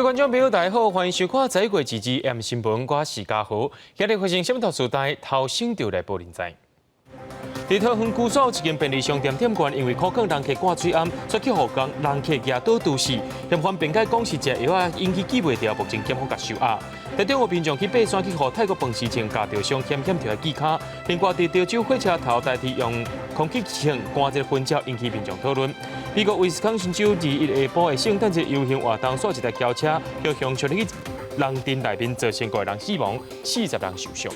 位觀眾朋友，大家好，歡迎收看《十一月22 M 新聞》，我是嘉豪。今日發生啥物特殊代，頭先就來報您知。佇桃園龜山有一間便利商店店員，因為苦勸人客掛喙罨，煞去予人人客舉刀毒死。嫌犯辯解講是食藥仔引起記袂著，目前檢方共收押。台中有民眾去爬山去予泰國飯匙銃咬著傷，險險著愛鋸跤。另外，佇潮州火車頭代替用空氣槍趕這個薰鳥，引起民眾討論。美國威斯康辛州21下晡的聖誕節遊行活動，煞一台轎車予向衝入去人陣內面，造成五個人死亡，40人受傷。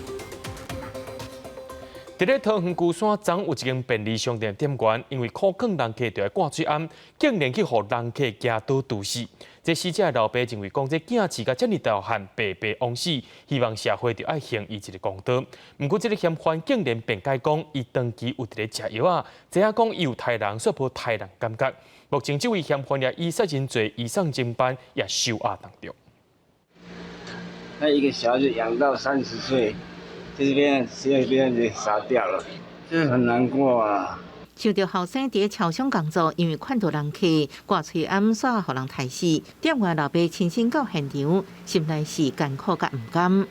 佇咧桃園龜山，昨有一間便利商店店員，因為苦勸人客著愛掛喙罨，竟然去予人客舉刀毒死。這死者的老爸認為講，這囝飼甲遮爾大漢，白白枉死，希望社會著愛還伊一個公道。毋過，這個嫌犯竟然辯解講，伊長期有佇咧食藥仔，知影講伊有刣人，煞無刣人感覺。目前這位嫌犯也以殺人罪移送偵辦，也收押當中。他一個小孩子養到30歲。這邊這邊就殺掉了，這很難過啊。想著後生佇超商工作，因為勸導人客掛喙罨，煞予人刣死。店員老爸親身到現場，心內是艱苦佮毋甘。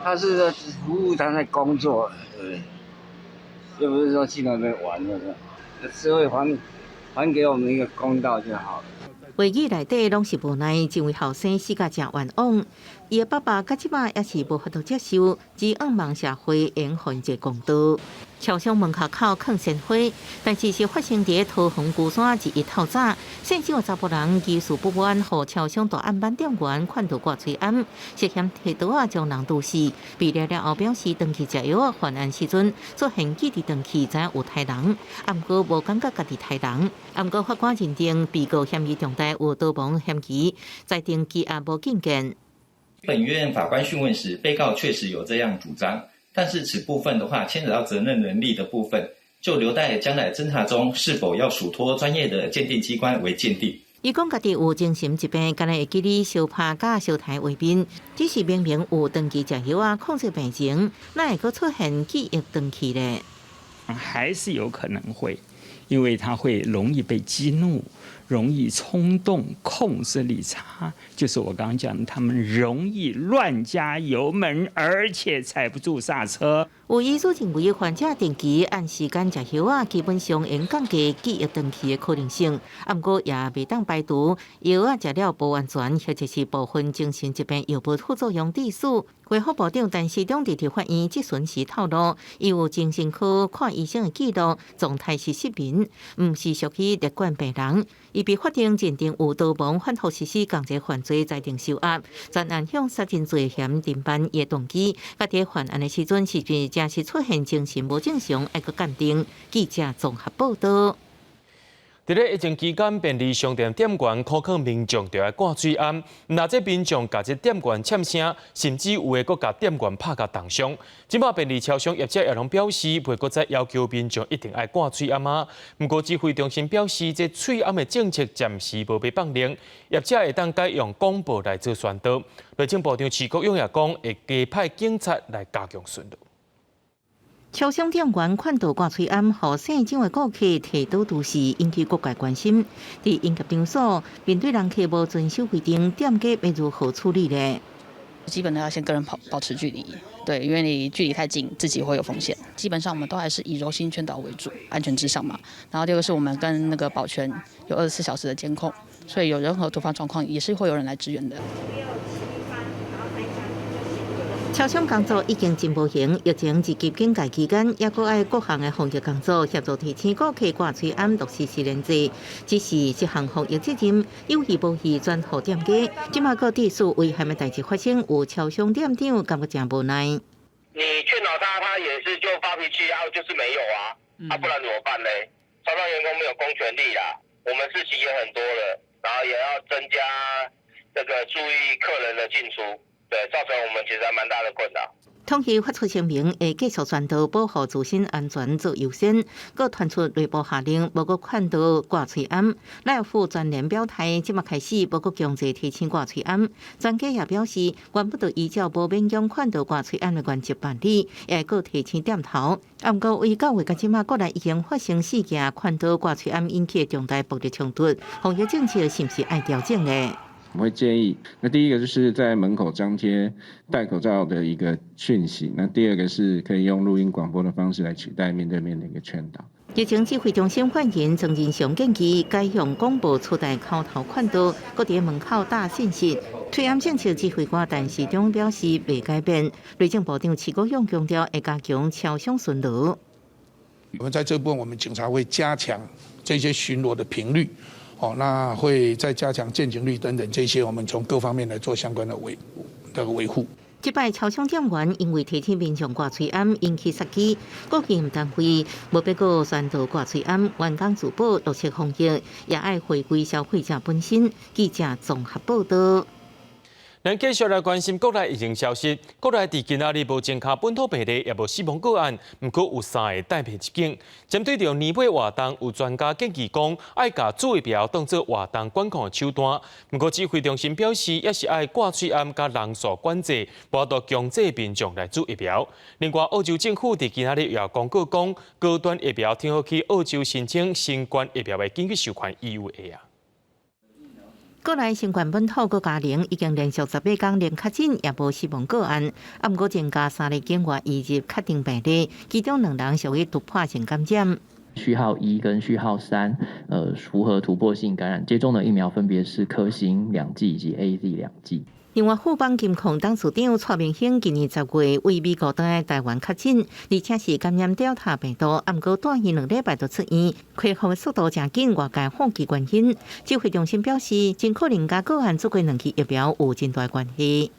他是在服務，他在工作，對不對？又不是說去那邊玩的，社會還給我們一個公道就好了。話語內底攏是無奈，這位後生死甲誠冤枉。伊的爸爸到這擺也是無法度接受，只向望社會會還一個公道。超商門口口囥鮮花，代誌是發生佇桃園龜山21透早，現場有查埔人疑似不滿，予超商大案板店員勸導掛喙罨，涉嫌提刀仔將人毒死。被抓了後表示，長期食藥仔犯案時陣，出現記憶斷去，知影有刣人，毋過無感覺家己刣人。毋過法官認定被告嫌疑重大，有逃亡嫌疑，裁定羈押無禁見。本院法官訊問時，被告確實有這樣主張，但是此部分的話，牽扯到責任能力的部分，就留待將來偵查中是否要屬託專業的鑑定機關為鑑定。伊講家己有精神疾病，敢若會記得相拍佮相刣畫面，只是明明有長期食藥仔控制病情，哪會閣出現記憶斷去咧？還是有可能會，因為他會容易被激怒，容易衝動，控制力差，就是我剛剛講，他們容易亂加油門，而且踩不住剎車。有醫師認為，患者定期按時間食藥仔，基本上會降低記憶斷去的可能性。毋過也袂當排除藥仔食了無完全，或者是部分精神疾病藥物副作用致死。衛福部長陳時中佇法院質詢時透露，伊有精神科看醫生的記錄，狀態是失眠，毋是屬於列管病人。伊被法庭認定有逃亡、反覆實施共一犯罪，裁定收押。專案向殺人罪嫌偵辦伊的動機，佮佇犯案的時陣是毋是真實出現精神無正常，愛閣鑑定。記者綜合報道。佇咧疫情期間，便利商店店員苦勸民眾著愛掛喙罨，若這民眾共這店員嗆聲，甚至有的閣共店員拍共重傷。這擺便利超商業者也攏表示，袂閣再要求民眾一定愛掛喙罨啊。毋過指揮中心表示，這喙罨的政策暫時無欲放冗，業者會當改用廣播來做宣導。內政部長徐國勇也講，會加派警察來加強巡邏。超商店員勸導掛喙罨，予姓張的顧客提刀毒死，引起各界關心。佇營業場所面對人客無遵守規定，店家欲如何處理呢？基本上要先跟人保持距離，對，因為你距離太近，自己會有風險。基本上我們都還是以柔性勸導為主，安全至上嘛。然後第二個是我們跟那個保全有24小時的監控，所以有任何突發狀況也是會有人來支援的。超商工作已經真無閒，疫情二級警戒期間，猶閣愛各項的防疫工作，協助提醒顧客掛喙罨落實實聯制。只是這項防疫責任有意無意轉予店家，這馬閣致使危險的代誌發生，有超商店長感覺誠無奈。你勸導他，他也是就發脾氣啊，就是沒有啊，啊不然怎麼辦呢？超商員工沒有公權力啦，我們事情也很多了，然後也要增加這個注意客人的進出。對，造成我們其實還蠻大的困擾。統一發出聲明，會繼續宣導保護自身安全做優先，閣傳出內部下令無閣勸導掛喙罨。萊爾富全聯表態，這馬開始無閣強制提醒掛喙罨。專家也表示，原本就依照無勉強勸導掛喙罨的原則辦理，也會閣提醒店頭。毋過，為九月到這馬，國內已經發生四件勸導掛喙罨引起的重大暴力衝突，防疫政策是毋是愛調整呢？我們會建議，那第一個就是在門口張貼戴口罩的一個訊息，那第二個是可以用錄音廣播的方式來取代面對面的一個勸導。疫情指揮中心發言人莊人祥建議，改向廣播取代口頭勸導，閣佇門口打信息。喙罨政策指揮官陳時中表示袂改變。內政部長徐國勇強調會加強超商巡邏。我們在這部分，我們警察會加強這些巡邏的頻率，哦，那會再加強見警率等等這些，我們從各方面來做相關的維護。這擺超商店員因為提醒民眾掛喙罨引起殺機，各營業單位無必閣宣導掛喙罨，員工自保落實防疫，也愛回歸消費者本身。記者綜合報道。咱繼續來關心國內疫情消息。國內佇今仔日無增加本土病例，也無死亡個案，毋過有三个待入境。針對著年尾活動，有專家建議講，愛共注疫苗當做活動管控的手段。毋過指揮中心表示，猶是愛掛喙罨佮人數管制，無法度強制民眾來注疫苗。另外，澳洲政府佇今仔日也公告講，高端疫苗通好去澳洲申請新冠疫苗的緊急授權 EUA 啊。國內新冠本土閣加零，已經連續18天零確診，也無死亡個案。啊，毋過增加三个境外移入確定病例，其中兩人屬於突破性感染。序號1跟序號3，符合突破性感染，接種的疫苗分別是科興兩劑以及 AZ 兩劑。另外，富邦金控董事長蔡明興今年10月為美國轉來台灣確診，而且是感染 Delta 病毒，啊，毋過蹛院2禮拜就出院，恢復速度誠緊，外界好奇原因。指揮中心表示，真可能佮個案注過兩劑疫苗有真大關係。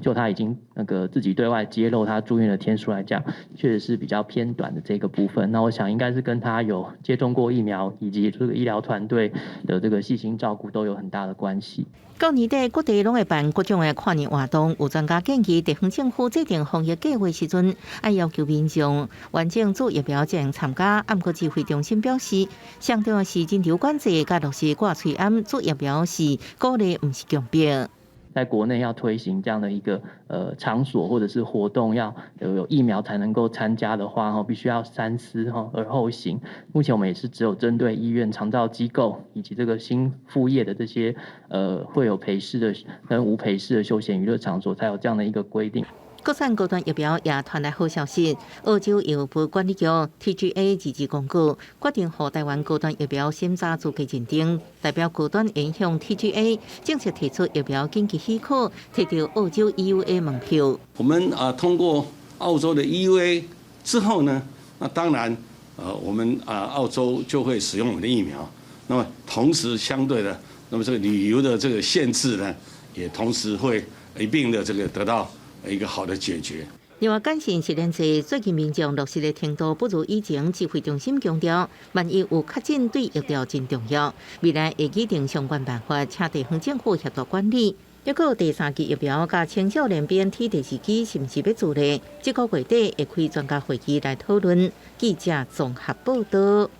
就他已經那個自己對外揭露他住院的天數來講，確實是比較偏短的這個部分。那我想應該是跟他有接種過疫苗，以及這個醫療團隊的這個細心照顧都有很大的關係。到年底，各地攏會辦各種的跨年活動，有專家建議，地方政府制定防疫計劃時陣，愛要求民眾完整注疫苗才能參加。毋過指揮中心表示，上重要是人流管制，佮落實掛喙罨注疫苗是鼓勵，毋是強迫。在國內要推行這樣的一個場所或者是活動，要有疫苗才能夠參加的話，必須要三思而後行。目前我們也是只有針對醫院、長照機構以及這個新復業的這些會有陪侍的跟無陪侍的休閒娛樂場所，才有這樣的一個規定。國產高端疫苗也傳來好消息，澳洲藥物管理局 TGA 日日公告，決定予台灣高端疫苗審查資格認證，代表高端會向 TGA 正式提出疫苗緊急許可，提著澳洲 EUA 門票。我們啊通過澳洲的 EUA 之後呢，那當然我們啊澳洲就會使用我們的疫苗，那麼同時相對的，那麼這個旅遊的這個限制呢，也同時會一併的這個得到一個好的解決。另外，感染實聯制最近民眾落實的程度不如以前，指揮中心強調，萬一有確診，對疫調真重要。未來會擬定相關辦法，請地方政府協助管理。抑閣第三劑疫苗佮青少年 BNT 第二劑是毋是欲注咧？這個月底會開專家會議來討論。記者綜合報道。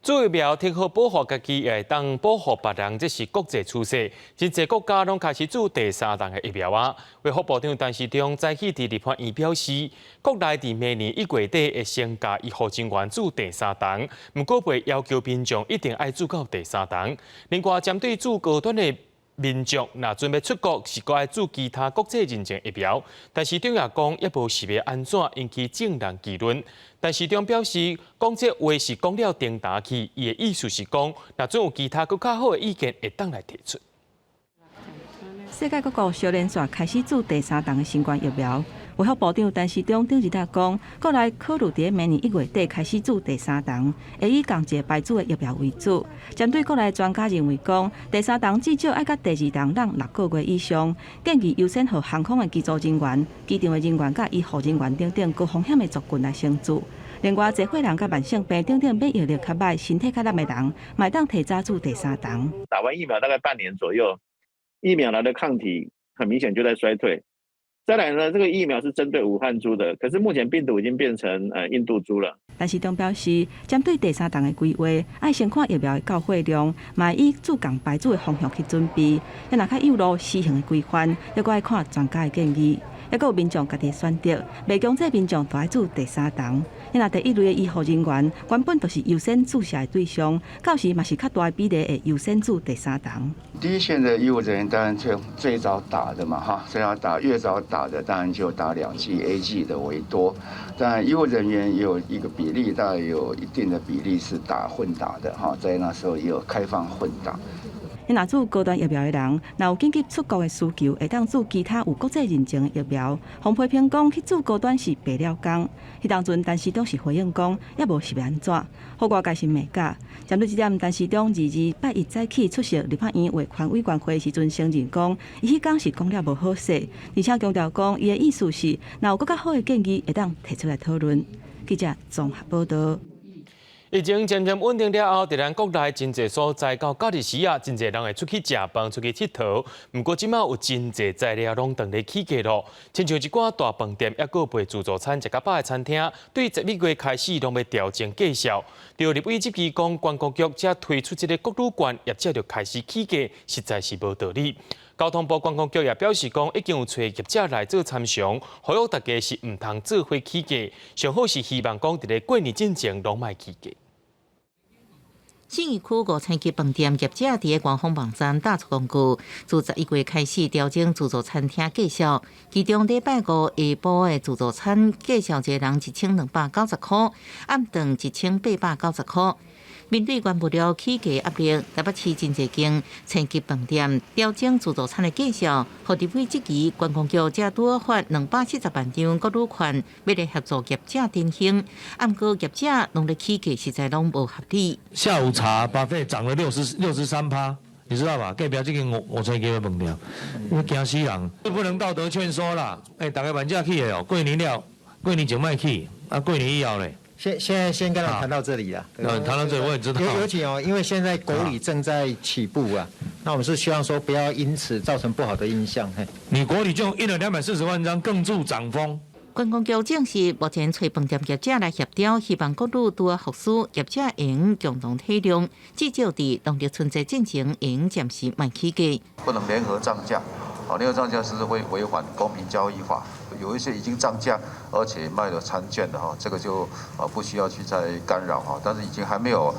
注疫苗通好保護家己，也會當保護別人，這是國際趨勢。真濟國家攏開始注第三針的疫苗啊。衛福部長陳時中早起佇立法院表示，國內佇明年1月底會先共醫護人員注第三針，毋過袂要求民眾一定愛注到第三針。另外，針對注高端的民眾，若準備出國，是閣愛注其他國際認證疫苗。陳時中也講，猶無是欲按怎引起眾人議論。陳時中表示，講這話是講了定打去，伊的意思是講，若準有其他閣較好的意見，會當來提出。世界各國相連紲開始注第三針的新冠疫苗。衛福部長陳時中頂日仔講，國內考慮佇明年1月底開始注第三針，會以仝一个牌子的疫苗為主。針對國內專家認為講，第三針至少愛佮第二針攏6個月以上，建議優先予航空的機組人員、機場的人員佮醫護人員等等高風險的族群來先注。另外，濟歲人佮慢性病等等免疫力較䆀、身體較羸的人，嘛會當提早注第三針。打完疫苗大概半年左右，疫苗來的抗體很明顯就在衰退。再來呢，這個疫苗是針對武漢株的，可是目前病毒已經變成印度株了。陳時中表示，針對第三針的規劃，愛先看疫苗的到貨量，嘛以注仝牌子的方向去準備。若較有路施行的規範，猶閣愛看專家的建議。猶閣有民眾家己選擇，袂強制民眾都愛注第三針。若第一類的醫護人員原本就是優先注射的對象，到時嘛是較大比例會優先注第三針。第一線的醫護人員當然最最早打的嘛，哈，最早打越早打的當然就打2劑 AZ 的為多。但醫護人員有一個比例，大概有一定的比例是打混打的，哈，在那時候也有開放混打。若注高端疫苗的人，若有緊急出國的需求，會當注其他有國際認證的疫苗。洪批評講，去注高端是白了工。彼當陣，陳時中是回應講，猶無是欲按怎，予外界是罵甲。針對這點，陳時中22拜一早起出席立法院衛權委員會時陣承認講，伊彼工是講了無好勢，而且強調講，伊的意思是，若有閣較好的建議，會當提出來討論。記者綜合報導。疫情漸漸穩定了後，佇咱國內真濟所在到假日時啊，真濟人會出去食飯、出去𨑨迌。毋過這馬有真濟材料攏當咧起價囉，親像一寡大飯店，猶閣賣自助餐、食較飽的餐廳，對11月開始攏欲調整價數。著立委質疑講，觀光局才推出這个國旅券，業者就開始起價，實在是無道理。交通部觀光局也表示講，已經有揣業者來做參詳，呼籲大家是毋通做伙起價，上好是希望講佇咧過年進前攏莫起價。信義區五星級飯店業者佇咧官方網站打出公告，自11月開始調整自助餐廳價數，其中禮拜五下晡的自助餐價數一個人1290箍，暗頓1890箍。面對原物料起價壓力，台北市真濟間星級飯店調整自助餐的價數，予立委質疑觀光局才拄發240萬張國旅券，欲來協助業者振興，毋過業者攏咧起價，實在攏無合理。下午茶 buffet 漲了63%，你知道吧？隔壁這間五星級的飯店，我驚死人，不能道德勸說啦。欸，逐家萬才起的哦，過年了，過年前莫起，啊，過年以後咧。現在先跟他談到這裡了。嗯，談到這裡我也知道。尤其哦，因為現在國旅正在起步啊，那我們是希望說不要因此造成不好的印象。嘿，你國旅就印了240萬張，更助漲風。觀光局證實，目前揣飯店業者來協調，希望國旅拄仔復甦，業者會用共同體諒，至少佇農曆春節進前會用暫時莫起價。不能聯合漲價，啊，聯合漲價是會違反公平交易法。有一些已經漲價，而且賣了餐券的哈，這個就啊不需要去再干擾哈。但是已經還沒有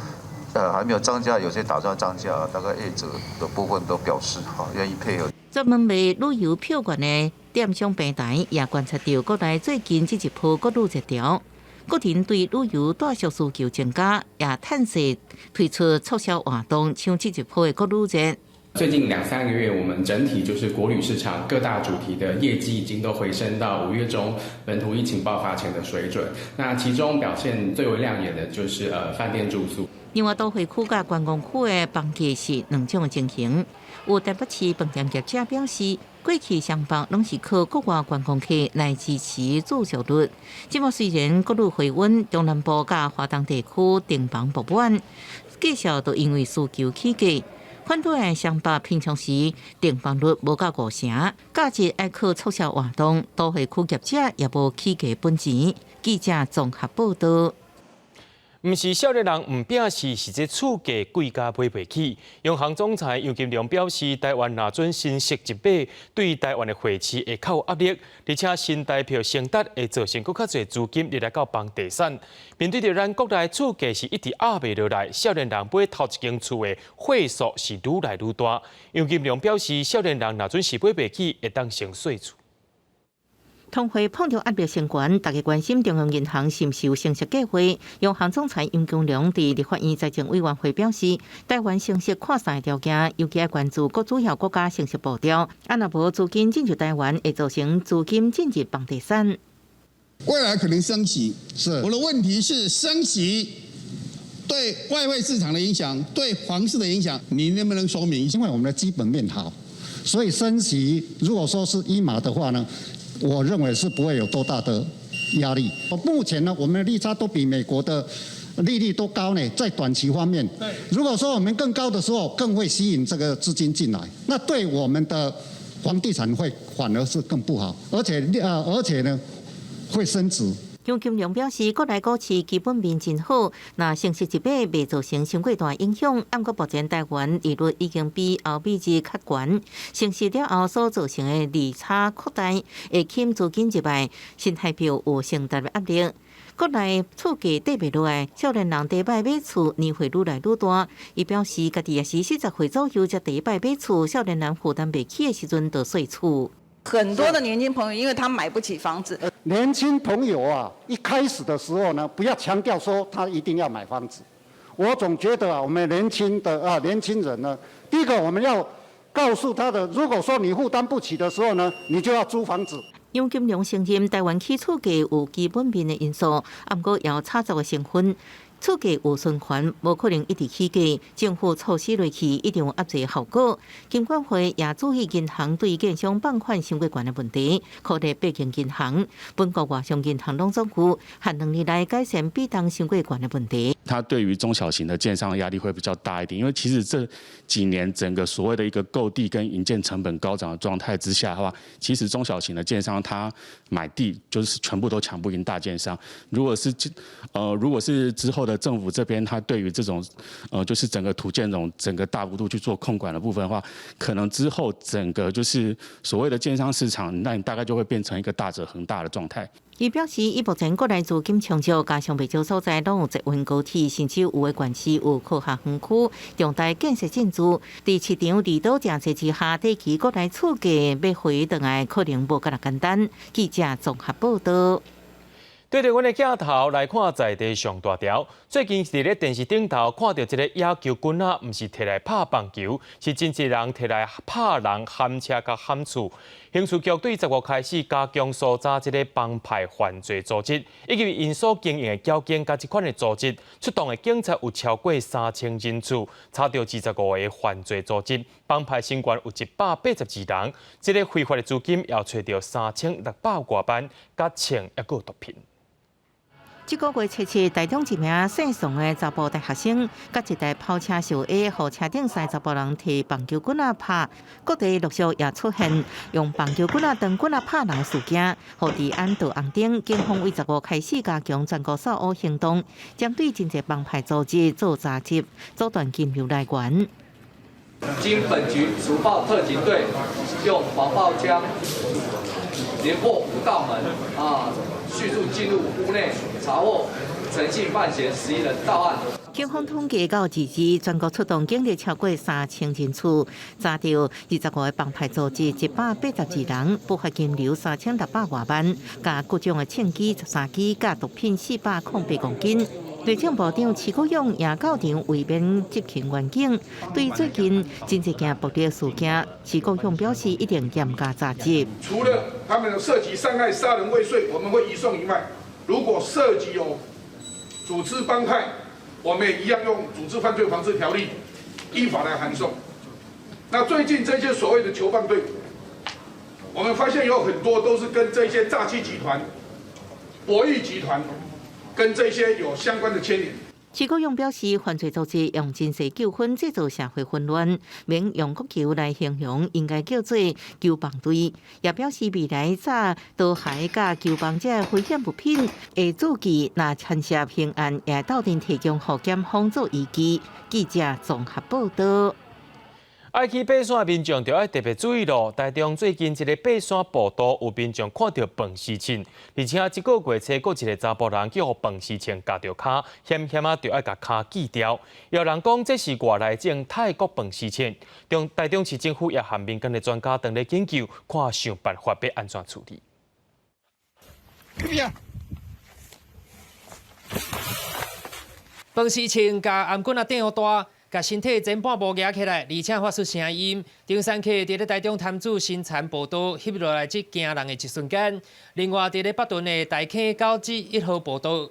漲價，有些打算漲價，大概業者的部分都表示哈願意配合。專門賣旅遊票券的電商平台也觀察到國內最近這一波國旅熱潮，個人對旅遊大數需求增加，也趁勢推出促銷活動，搶這一波的國旅熱。最近兩三個月，我們整體就是國旅市場各大主題的業績已經都回升到5月中本土疫情爆發前的水準。那其中表現最為亮眼的就是飯店住宿。另外，都會區佮觀光區的房價是兩種情形。有台北市飯店業者表示，過去雙北攏是靠國外觀光客來支持住宿率。這馬雖然國旅回溫，中南部佮華東地區訂房爆滿，價數都因為需求起價。反對的雙北平常時訂房率無到5成，假日愛靠促銷活動，都會區業者也無起價本錢。記者綜合報導。毋是少年人毋摒死，是這厝價貴甲買袂起。央行總裁楊金龍表示，台灣若準升息一碼，對台灣的匯市會較有壓力，而且新台票升值會造成閣較濟資金入來到房地產。面對著咱國內厝價是一直壓袂落來，少年人買頭一間厝的歲數是愈來愈大。楊金龍表示，少年人若準是買袂起，會當先稅厝。通貨膨脹壓力升懸，大家關心中央銀行是毋是有升息計劃。央行總裁楊金龍佇立法院財政委員會表示，台灣升息看三個條件，尤其愛關注各主要國家升息步調。啊，若無資金進入台灣，會造成資金進入房地產。未來可能升息，是我的問題是升息對外匯市場的影響，對房市的影響，你能不能說明？因為我們的基本面好，所以升息如果說是一碼的話呢？我認為是不會有多大的壓力。目前呢，我們的利差都比美國的利率都高呢，在短期方面，如果說我們更高的時候，更會吸引這個資金進來，那對我們的房地產會反而是更不好，而且呢會升值。楊金龍表示，國內股市基本面真好，若升息一碼袂造成傷過大影響。毋過目前台灣利率已經比歐美日較懸，升息了後所造成的利差擴大，會吸資金入來，新台幣有承擔的壓力。國內厝價跌袂落來，少年人第一擺買厝年歲愈來愈大。伊表示，家己也是40歲左右才第一擺買厝，少年人負擔袂起的時陣就稅厝。很多的年輕朋友，因為他買不起房子。年輕朋友啊，一開始的時候呢，不要強調說他一定要買房子。我總覺得啊，我們年輕的啊年輕人呢，第一個我們要告訴他的，如果說你負擔不起的時候呢，你就要租房子。楊金龍承認，台灣起厝價有基本面的因素，毋過也有炒作的成分。厝價有循環，無可能一直起價。政府措施落去，一定有壓制效果。金管會也注意銀行對建商放款傷過懸的問題，鼓勵百間銀行、本國外商銀行攏總有限兩年來改善比重傷過懸的問題。它對於中小型的建商的壓力會比較大一點，因為其實這幾年整個所謂的一個購地跟營建成本高漲的狀態之下的話，其實中小型的建商他買地就是全部都搶不贏大建商。如果是之後的政府這邊，他對於這種，就是整個土建融整個大幅度去做控管的部分的話，可能之後整個就是所謂的建商市場，那你大概就會變成一個大者恆大的狀態。伊表示，伊目前國內資金充足，加上袂少所在攏有捷運高鐵，甚至有的縣市有科學園區，重大建設進駐，佇市場利多誠濟之下，短期國內厝價欲回轉來可能無遮爾簡單。記者綜合報道。對著阮的鏡頭來看，在地上大條。最近佇咧電視頂頭看著這个野球棍仔，毋是提來拍棒球，是真濟人提來拍人、撼車佮撼厝。刑事局對10月開始加強搜查這个幫派犯罪組織，以及𪜶所經營的繳警佮這款的組織，出動的警察有超過3000人次，查著25個犯罪組織，幫派成員有182人。這个非法的資金也揣著3600外萬，佮槍抑閣毒品。這個月7日，台中一名姓宋的查埔大學生，佮一台跑車受壓，予車頂三个查埔人提棒球棍仔拍。各地陸續也出現用棒球棍仔當棍仔拍人的事件，予治安倒紅燈。警方對10月開始加強全國掃烏行動，針對真濟幫派組織做查緝，阻斷金流來源。經本局除暴特勤隊用防爆槍連破五道門啊，迅速進入屋內查獲陳姓犯嫌11人到案。警方統計到截止，全國出動警力超過3000人次，查著25個幫派組織182人，不法金流3600外萬，佮各種的槍支13支，佮毒品408公斤。內政部長徐國勇也到場慰勉執勤員警，對最近真濟件暴力事件，徐國勇表示一定嚴加查緝。除了他們涉及傷害、殺人未遂，我們會移送以外，如果涉及有組織幫派，我們也一樣用組織犯罪防治條例依法來函送。那最近這些所謂的球棒隊，我們發現有很多都是跟這些詐欺集團、博弈集團跟這些有相關的牽連。徐國勇表示，犯罪組織用真濟糾紛製造社會混亂，免用國球來形容，應該叫做球棒隊。也表示未來查刀械佮球棒這危險物品的注記，若牽涉刑案，也鬥陣提供予檢方做依據。記者綜合報道。愛去爬山的民眾就愛特別注意咯。台中最近一个爬山步道有民眾看著飯匙銃，而且這個月初閣一个查埔人去予飯匙銃咬著跤，險險仔就愛共跤鋸掉。有人講這是外來種泰國飯匙銃，台中市政府也和民間的專家當咧研究，看想辦法欲按怎處理。飯匙銃共頷棍仔頂大。共身體前半部舉起來，而且發出聲音。登山客佇咧台中潭子新田步道翕落來這驚人的一瞬間。另外，佇咧北屯的大坑91號步道，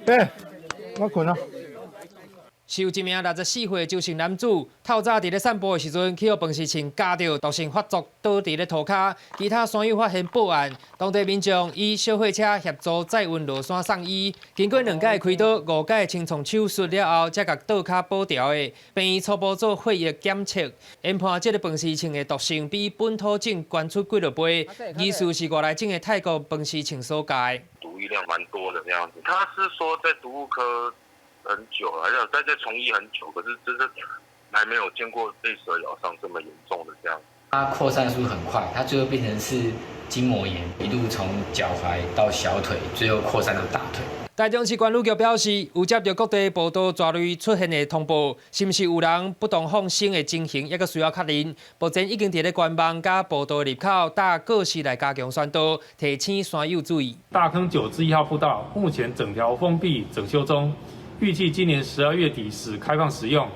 欸，我睏啊。是有一名64歲周姓男子，透早佇咧散步的時陣，去予飯匙銃咬著，毒性發作，倒佇咧塗跤。其他山友發現報案，當地民眾以小貨車協助載運落山送醫。經過兩擺開刀、五擺清創手術了後，才共倒跤保牢的。病院初步做血液檢測，研判這个飯匙銃的毒性比本土種懸出幾落倍，疑似是外來種的泰國飯匙銃所共的。毒毒液量蠻多的這樣子。他是說在毒物科很久了，還在從醫很久，可是真的還沒有見過被蛇咬傷這麼嚴重的這樣。它擴散速很快，它最後變成是筋膜炎，一路從腳踝到小腿，最後擴散到大腿。台中市觀旅局表示，有接到各地步道蛇類出現的通報，是毋是有人不當放生的情形，猶閣需要確認。目前已經佇咧官網佮步道入口打告示來加強宣導，提醒山友注意。大坑9之1號步道目前整條封閉整修中，預計今年12月底始開放使用，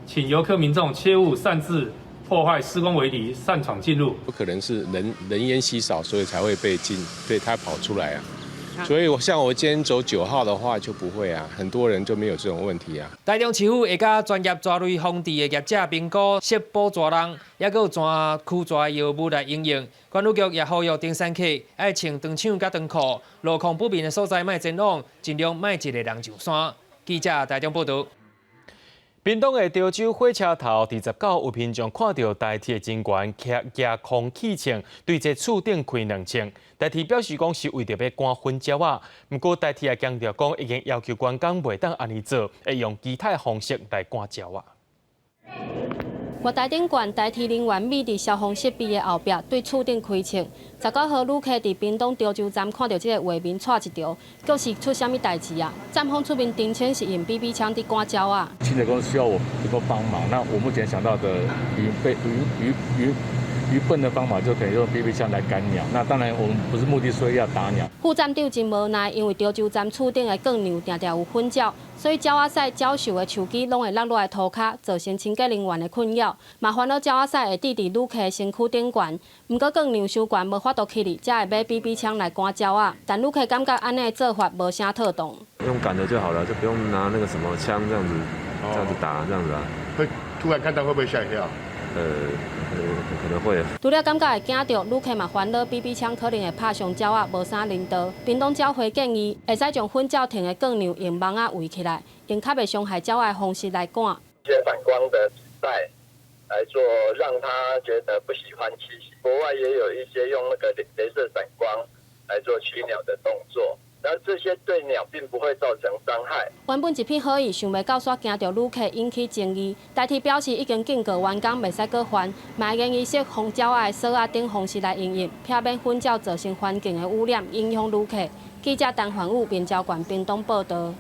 請遊客民眾切勿擅自破壞施工圍籬，擅闖進入。不可能是人煙稀少，所以才會被進，被它跑出來啊。所以，我像我今天走9號的話就不會啊，很多人就沒有這種問題啊。台中市府會佮專業蛇類防治的業者評估，釋捕蛇籠，猶閣有蛇驅蛇的藥物來應用。觀旅局也呼籲登山客愛穿長氅佮長褲，路況不明的所在莫前往，盡量莫一个人上山。記者台中報導。屏東的潮州火車頭，佇19有民眾看著台鐵人員舉空氣槍對這厝頂開兩槍，台鐵表示講是為著欲趕粉鳥仔，毋過台鐵也強調講已經要求員工袂當按呢做，會用其他方式來趕鳥仔。外台頂懸台鐵人員覕佇消防設備的後壁，對厝頂開槍。19號旅客佇屏東潮州站看著這個畫面，掣一趒，究是出啥物代誌啊？站方出面澄清是用 BB 槍佇趕鳥仔。清潔公司需要我能夠幫忙，那我目前想到的愚笨愚愚愚愚笨的方法，就可以用 BB 槍來趕鳥。那當然，我們不是目的說要打鳥。副站長真無奈，因為潮州站厝頂的鋼梁定定有粉鳥，所以鳥仔屎、鳥獸的樹枝攏會落落來塗跤，造成清潔人員的困擾，嘛煩惱鳥仔屎會滴佇旅客身軀頂懸。毋過鋼梁傷懸無法度去理，才會買 BB 槍來趕鳥仔。但旅客感覺按呢的做法無啥妥當。用趕的就好了，就不用拿那個什麼槍這樣子，這樣子打這樣子啊。會突然看到會不會嚇一跳？可能會。除了感覺會驚著，旅客嘛煩惱 BB 槍可能會拍傷鳥仔，無啥人道。屏東鳥會建議，會使將粉鳥停的鋼梁用網仔圍起來，用較袂傷害鳥仔的方式來趕。一些反光的紙袋來做，讓他覺得不喜歡棲息。國外也有一些用那個雷射閃光來做驅鳥的動作。那這些對鳥並不會造成傷害。原本一片好意，想袂到煞驚著旅客引起爭議。台鐵表示已經警告員工袂使閣犯，嘛建議設防鳥仔的鎖仔等方式來應用，避免粉鳥造成環境的污染，影響旅客。記者陳凡武、平交縣屏東報導。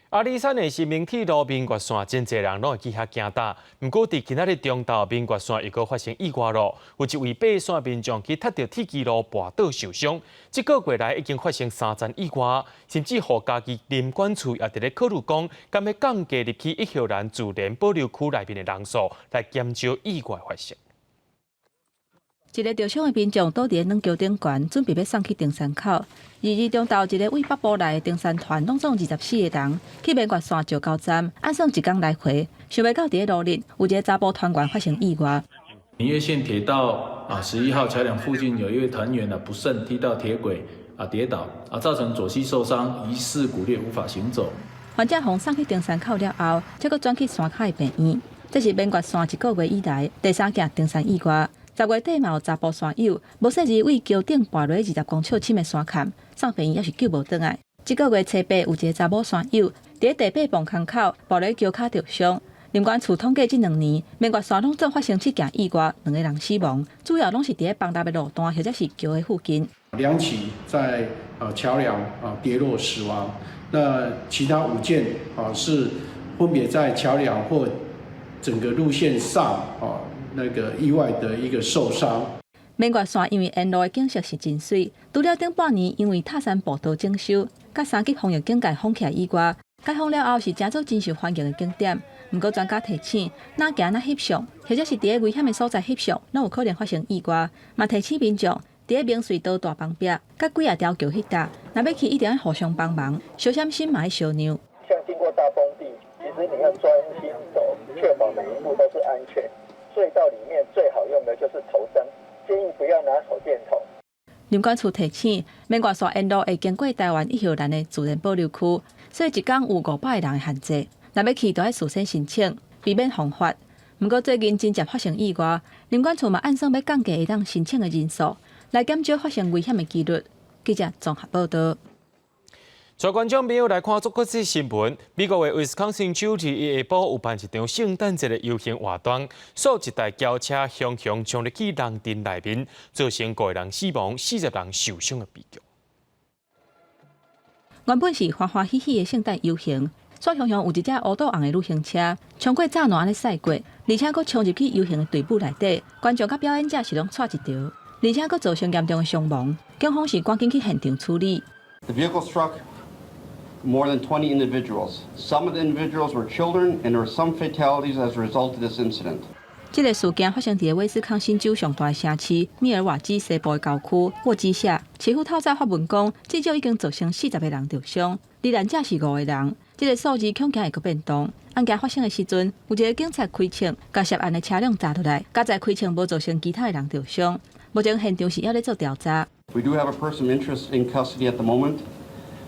阿里山的新明鐵路明月線，真濟人攏會去遐行搭。毋過，佇今仔日中晝，明月線又閣發生意外咯。有一位爬山民眾去踏著鐵枝路跋倒受傷。這個月來已經發生三欉意外，甚至予嘉義林管處也佇咧考慮講，敢欲降低入去一號蘭自然保留區內面的人數，來減少意外發生。一个著傷的民眾倒佇咧軟橋頂懸，準備欲送去登山口。22中晝，一个對北部來的登山團，攏總24個人去明月山石溝站，按算一工來回，想袂到佇咧路日，有一个查埔團員發生意外。明月線鐵道啊，11號橋梁附近有一位團員啊，不慎踢到鐵軌啊，跌倒啊，造成左膝受傷，疑似骨裂，無法行走。患者予送去登山口了後，才閣轉去山跤的病院。這是明月線一個月以來第三件登山意外。10月底嘛有查埔山友，無細膩對橋頂跋落20公尺深的山崁，送病院猶是救無轉來。這個月初八有一个查某山友，佇咧第八磅坑口跋落橋跤著傷。林管處統計，這兩年明月線攏總發生七件意外，兩个人死亡，主要攏是佇咧崩塌的路段或者是橋的附近。兩起在橋梁啊跌落死亡，那其他5件啊是分別在橋梁或整個路線上啊那個意外的一個受傷。明月線因為沿路的景色是真媠，除了頂半年因為塔山步道整修，佮三級風雨警戒封起來以外，解封了後是誠做真受歡迎的景點。毋過專家提醒，若行若翕相，或者是佇咧危險的所在翕相，攏有可能發生意外。嘛提醒民眾，佇咧明隧道大崩壁，佮幾仔條橋彼搭，若欲去一定愛互相幫忙，小閃身嘛愛相讓。像經過大崩壁，其實你要專心走，確保每一步都是安全。隧道裡面最好用的就是頭燈，建議不要拿手電筒。林管處提醒，明月線沿路會經過台灣一號蘭的自然保留區，所以一工有500个人的限制。若欲去，著愛事先申請，避免犯法。毋過最近真正發生意外，林管處嘛按算欲降低會當申請的人數，來減少發生危險的幾率。記者綜合報導。帶觀眾朋友來看國際新聞，美國的威斯康星州佇下晡有辦一場聖誕節的遊行活動，數一台轎車雄雄衝入去人陣內面，造成五個人死亡、40人受傷的悲劇。原本是歡歡喜喜的聖誕遊行，煞雄雄有一隻烏肚紅的旅行車，衝過柵欄按呢駛過，而且閣衝入去遊行的隊伍內底，觀眾佮表演者是攏掣一著，而且閣造成嚴重的傷亡。警方是趕緊去現場處理。 The vehicle struck more than 20 individuals. Some of the individuals were children, and there were some fatalities as a result of this incident. 這个事件發生佇威斯康辛州上大的城市密爾瓦基西部的郊區沃基舍。市府透早發文講，至少已經造成40個人著傷，罹難者是五個人。這个數字恐驚會閣變動。案件發生的時陣，有一个警察開槍，共涉案的車輛砸落來，佳哉開槍無造成其他的人著傷。目前現場是猶咧做調查。 We do have a person of interest in custody at the moment,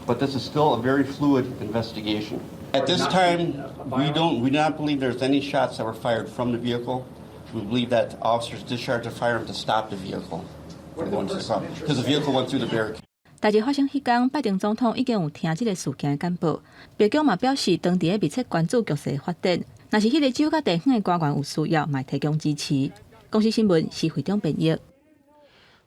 but this is still a very fluid investigation. At this time, we do not believe there's any shots that were fired from the vehicle. We believe that officers discharged a firearm to stop the vehicle from going to the car, because the vehicle went through the barricade. 代誌發生彼工，拜登總統已經有聽這个事件的簡報。白宮嘛表示，當地咧密切關注局勢發展，若是彼个州佮地方的官員有需要，嘛會提供支持。公視新聞施惠中編譯。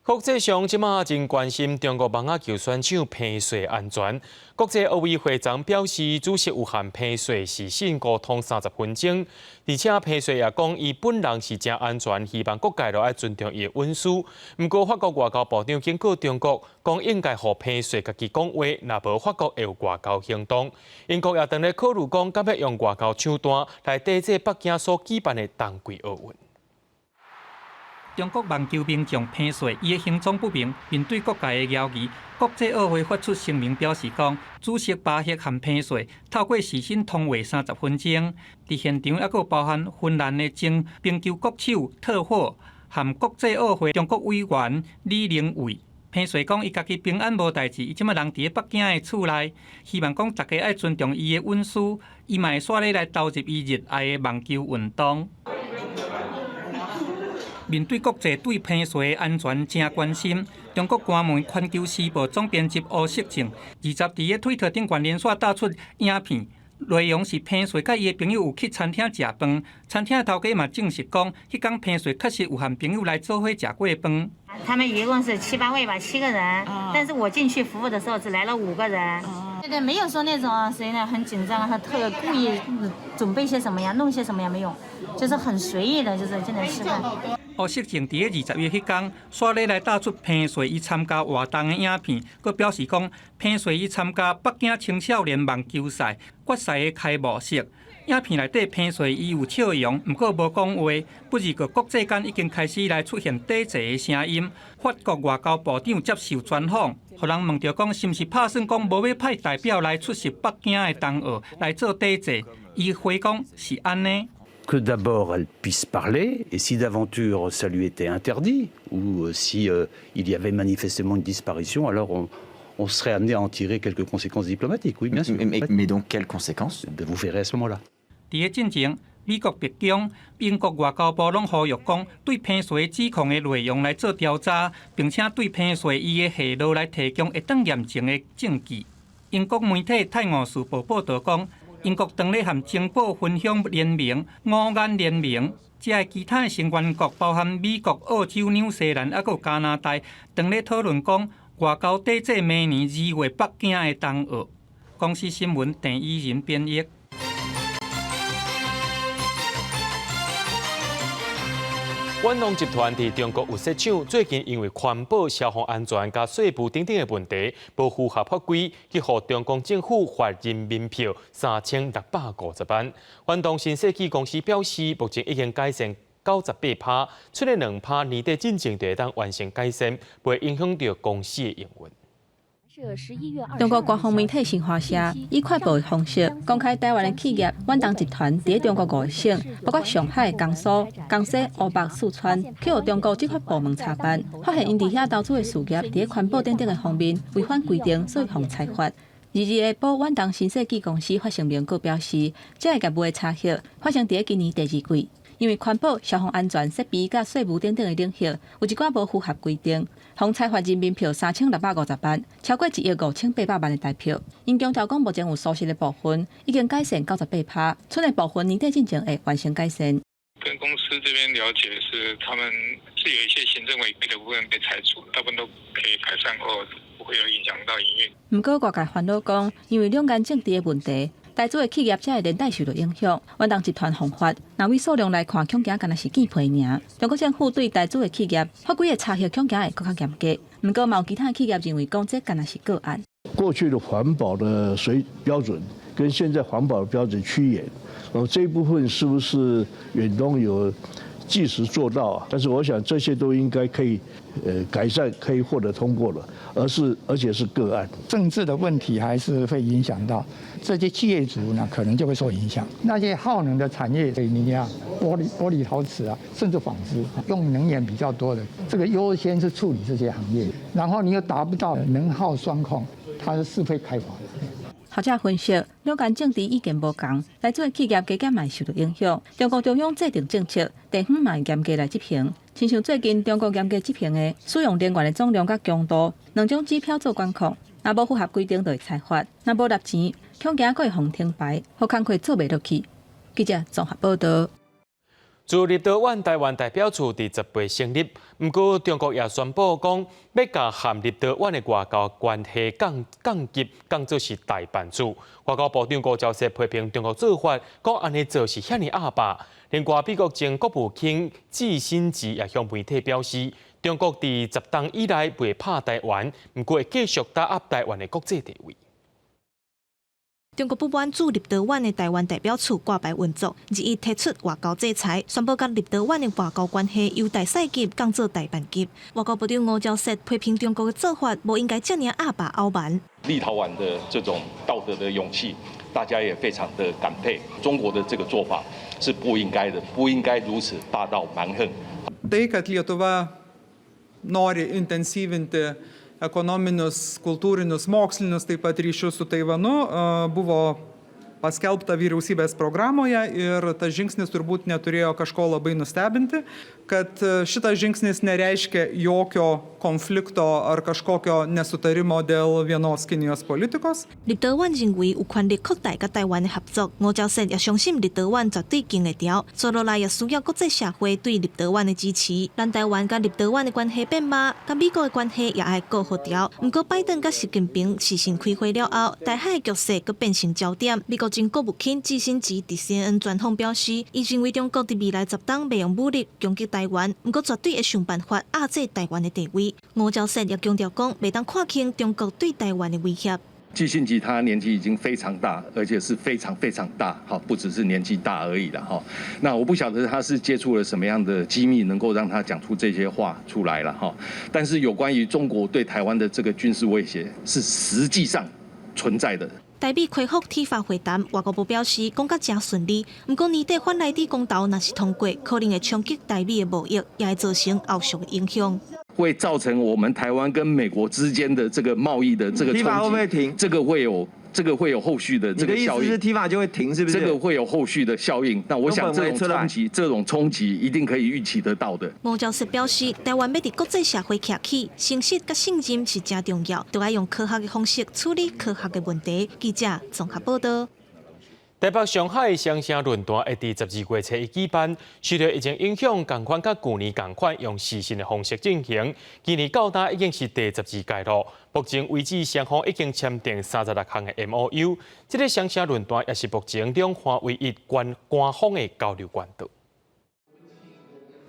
國際上這馬真關心中國網仔球選手彭帥安全。國際奧委會長表示，主席有和彭帥視訊溝通30分鐘，而且彭帥也講，伊本人是誠安全，希望各界都愛尊重伊的隱私。毋過法國外交部長警告中國，講應該予彭帥家己講話，若無法國會有外交行動。英國也當咧考慮講，敢欲用外交手段來抵制北京所舉辦的冬季奧運。中國網球名將彭帥，伊的行蹤不明。面對各界的枵疑，國際奧會發出聲明表示講，主席巴赫和彭帥透過視訊通話30分鐘。佇現場猶閣包含芬蘭的前冰球國手特霍和國際奧會中國委員李玲蔚。彭帥講，伊家己平安無代誌，伊這馬人佇咧北京的厝內，希望講大家愛尊重伊的隱私，伊嘛會煞咧來投入伊熱愛的網球運動。面對國際對彭帥的安全誠關心，中國官媒《環球時報》總編輯吳錫靜20佇咧推特頂懸連續打出影片，內容是彭帥佮伊的朋友有去餐廳食飯，餐廳頭家嘛證實講，彼工彭帥確實有和朋友來做伙食過飯。他們一共是七八位吧，七個人，但是我進去服務的時候只來了五個人。對對，沒有說那種誰呢很緊張，他特故意準備些什麼呀，弄些什麼呀，沒有，就是很隨意的，就是進來吃飯。吳錫靜佇咧20日彼工，煞咧來打出彭帥伊參加活動的影片，閣表示講彭帥伊參加北京青少年網球賽決賽的開幕式。影片內底彭帥伊有笑容，毋過無講話。不過國際間已經開始來出現抵制的聲音。法國外交部長接受專訪，予人問著講是毋是拍算講無欲派代表來出席北京的冬奧來做抵制？伊回講是按呢。 Que d'abord elle puisse parler, et si d'aventure ça lui était interdit, ou si il y avait manifestement une disparition, alors on serait amené à en tirer quelques conséquences diplomatiques, oui, bien sûr. Mais donc, quelles conséquences? Vous verrez à ce moment-là. 佇咧進前，美國白宮、英國外交部攏呼籲講，對彭帥指控的內容來做調查，並且對彭帥伊的下落來提供會當驗證的證據。英國媒體《泰晤士報》報導講，英國當咧和情報分享聯盟、五眼聯盟，遮的其他的成員國，包含美國、澳洲、紐西蘭，猶閣加拿大，當咧討論講外交抵制明年2月北京的冬奧。公視新聞鄭依仁編譯。遠東集團佇中國有設廠，最近因為環保、消防安全佮稅務等等的問題，無符合法規，去予中共政府罰人民幣3650萬。遠東新世紀公司表示，目前已經改善98%，出年2%年底進前就會當完成改善，袂影響著公司的營運。中國官方媒體新華社以快報的方式公開台灣的企業遠東集團佇中國五個省，包括上海、江蘇、江西、湖北、四川，去予中國執法部門查辦，發現𪜶佇遐投資的事業佇環保等等的方面違反規定，所以予裁罰。22日下晡，遠東新世紀公司發聲明閣表示，這个業務的查核發生佇今年第二季。因為環保、消防安全設備佮稅務等等的領域，有一寡無符合規定，予裁罰人民票3650萬，超過1億5800萬的台票。𪜶強調講，目前有疏失的部分已經改善98%，賰的部分年底進前會完成改善。跟公司這邊了解是，他們是有一些行政違規的部分被裁除，大部分都可以改善後，不會有影響到營運。毋過外界煩惱講，因為兩岸政治的問題，台資的企業才會連帶受到影響。遠東集團予罰，若以數量來看，恐驚干焦是見皮爾。中國政府對台資的企業法規的查核，恐驚會閣較嚴格。毋過，嘛有其他企業認為講，這干焦是個案。過去的環保的水標準跟現在環保的標準趨嚴，那麼這一部分是不是遠東有及時做到啊？但是我想這些都應該可以改善，可以獲得通過的，而且是個案。政治的問題還是會影響到這些企業主呢，可能就會受影響。那些耗能的產業，水泥啊、玻璃陶瓷啊，甚至紡織，用能源比較多的，這個優先是處理這些行業。然後你又達不到能耗雙控，它是會開罰的。學者分析，兩岸政治意見無仝，台資企業加減嘛會受到影響。中國中央制定政策，地方嘛會嚴格來執行。親像最近中國嚴格執行的使用能源的總量佮強度，兩種指標做管控，若無符合規定就會裁罰，若無納錢，恐驚閣會予停牌，予工課做袂落去。記者綜合報導。駐立陶宛台灣代表處佇10八成立，毋過中國也宣布講，欲共和立陶宛的外交關係降降級，降做是代辦處。外交部長吳釗燮批評中國做法，講按呢做是遐爾鴨霸。另外，美國前國務卿季辛吉也向媒體表示，中國佇10冬以來袂拍台灣，毋過會繼續打壓台灣的國際地位。中國不滿駐立陶宛的台灣代表處掛牌運作，日益提出外交制裁，宣布佮立陶宛的外交關係由大使級降做代辦級。外交部長吳釗燮批評中國的做法，無應該遮爾鴨霸敖蠻。立陶宛的這種道德的勇氣，大家也非常的感佩。中國的這個做法是不應該的，不應該如此霸道蠻橫。 Tai, kad Lietuva nori intensyvinti ekonominius, kultūrinius, mokslinius taip pat ryšius su Taivanu, buvo paskelbta vyriausybės programoje ir tas žingsnis turbūt neturėjo kažko labai nustebinti, kad šitas žingsnis nereiškia jokio konflikto ar kažkokio nesutarimo dėl vienos Kinijos politikos. 立陶宛認為有權力擴大佮台灣的合作，吳釗燮也相信立陶宛絕對撐會牢，接落來也需要國際社會對立陶宛的支持。咱台灣佮立陶宛的關係變歹，佮美國的關係也愛顧協調。毋過拜登佮習近平視訊開會了後，台海局勢閣變成焦點。美國前國務卿季辛吉佇 CNN 專訪表示，伊認為中國佇未來10冬袂用武力攻擊台灣，毋過絕對會想辦法壓制台灣的地位。吳釗燮也強調講，袂當看輕中國對台灣的威脅。季辛吉他年紀已經非常大，而且是非常非常大，哈，不只是年紀大而已了，哈。那我不曉得他是接觸了什麼樣的機密，能夠讓他講出這些話出來了，哈。但是有關於中國對台灣的這個軍事威脅，是實際上存在的。台美恢復 TIFA 會談，外交部表示講甲誠順利。毋過年底反萊豬公投若是通過，可能會衝擊台美的貿易，也會造成後續的影響。會造成我們台灣跟美國之間的這個貿易的這個衝擊。 TIFA 會不會停？這個會有後續的這個效應。你的意思是 TIFA 就會停，是不是？這個會有後續的效應。那我想這種衝擊，這種衝擊一定可以預期得到的。吳釗燮表示，台灣欲佇國際社會徛起，誠實佮信任是誠重要，著愛用科學的方式處理科學的問題。記者綜合報導。台北上海雙城論壇會佇12月初一舉辦，受著疫情影響，仝款佮舊年仝款用視訊的方式進行。今年到今已經是第12屆囉。目前為止，雙方已經簽訂36項的 MOU。這個雙城論壇也是目前兩岸唯一官方的交流管道。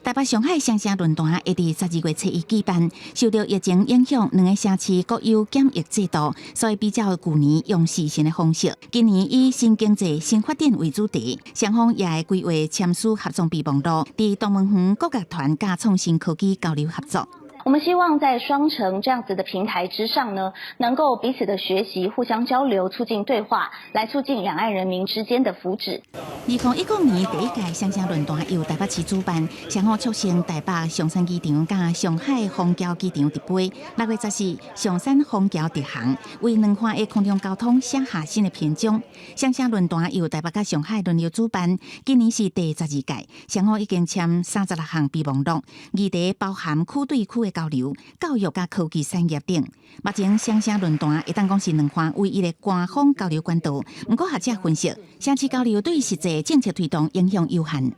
台北上海雙城論壇會佇12月初一舉辦，受著疫情影響，兩個城市各有檢疫制度，所以比照舊年用視訊的方式。今年以新經濟、新發展為主題，雙方也會規劃簽署合作備忘錄，佇東門園國樂團佮創新科技交流合作。我們希望在雙城這樣子的平台之上呢，能夠彼此的學習、互相交流、促進對話，來促進兩岸人民之間的福祉。2010年第一屆雙城論壇由台北市主辦，先後促成台北松山機場佮上海虹橋機場直飛。6月14，松山虹橋直航，為兩岸的空中交通寫下新的篇章。雙城論壇由台北佮上海輪流主辦，今年是第12屆，雙方已經簽36項備忘錄，議題包含區對區的交流、教育佮科技產業等。目前雙城論壇會當講是兩岸唯一的官方交流管道，毋過學者分析，城市交流對實際政策推動影響有限。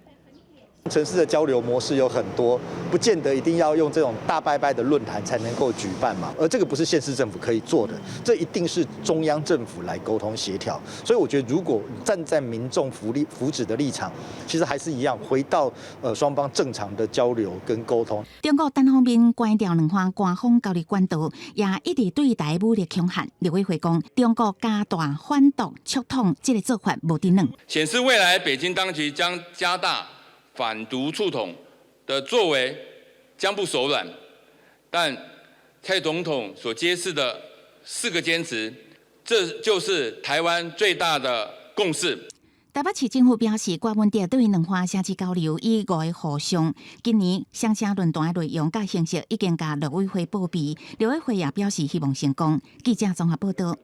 城市的交流模式有很多，不見得一定要用這種大拜拜的論壇才能夠舉辦嘛。而這個不是縣市政府可以做的，這一定是中央政府來溝通協調。所以我覺得，如果站在民眾福利福祉的立場，其實還是一樣，回到雙方正常的交流跟溝通。中國單方面關掉兩岸官方交流管道，也一直對台武力恐嚇。陸委會講，中國加大反獨、促統這个做法無得軟。顯示未來北京當局將加大反獨促統的作為將不手軟，但蔡總統所揭示的四個堅持，這就是台灣最大的共識。台北市政府表示，郭文哲對兩岸城市交流以五个互相。今年雙城論壇的內容佮形式已經共陸委會報備，陸委會也表示希望成功。記者綜合報道。